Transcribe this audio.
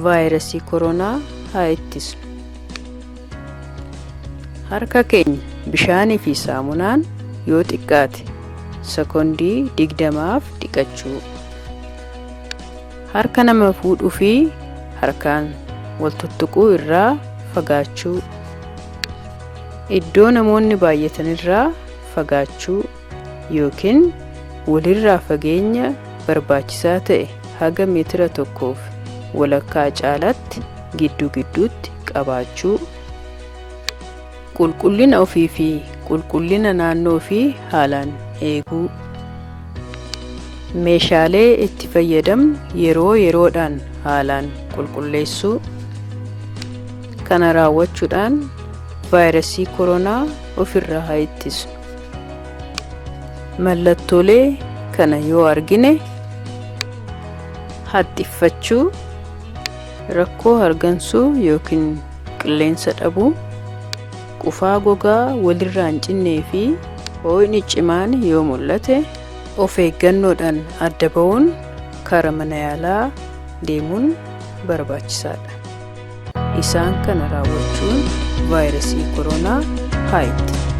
Vaayirasii koronaa haa ittisnu. Harka keenya bishaanii fi saamunaan yoo xiqqaate sekondii 20f dhiqachuu. Harka nama fuudhuu fi harkaan wal tuttuquu irraa fagaachuu. Iddoo namoonni baay'atan irraa fagaachuu yookiin walirraa fageenya barbaachisaa ta'e haga meetira tokkoof walakkaa caalatti gidduu gidduutti qabaachuu. Qulqullina ofii fi qulqullina naannoo ofii haalaan eeguu. Meeshaalee itti fayyadamnu yeroo yeroodhaan haalaan qulqulleessuu. Kana raawwachuudhaan vaayirasii koronaa ofirraa haa ittisnu. Mallattoolee kana yoo argine: haxxiffachuu, rakkoo hargansuu yookiin qilleensa dhabuu, qufaa gogaa walirraa hin cinnee fi hoo'ni cimaan yoo mul'ate, of eeggannoodhaan adda ba'uun kara mana yaalaa deemuun barbaachisaadha. Isaan kana raawwachuun vaayirasii koronaa haa ittisnu.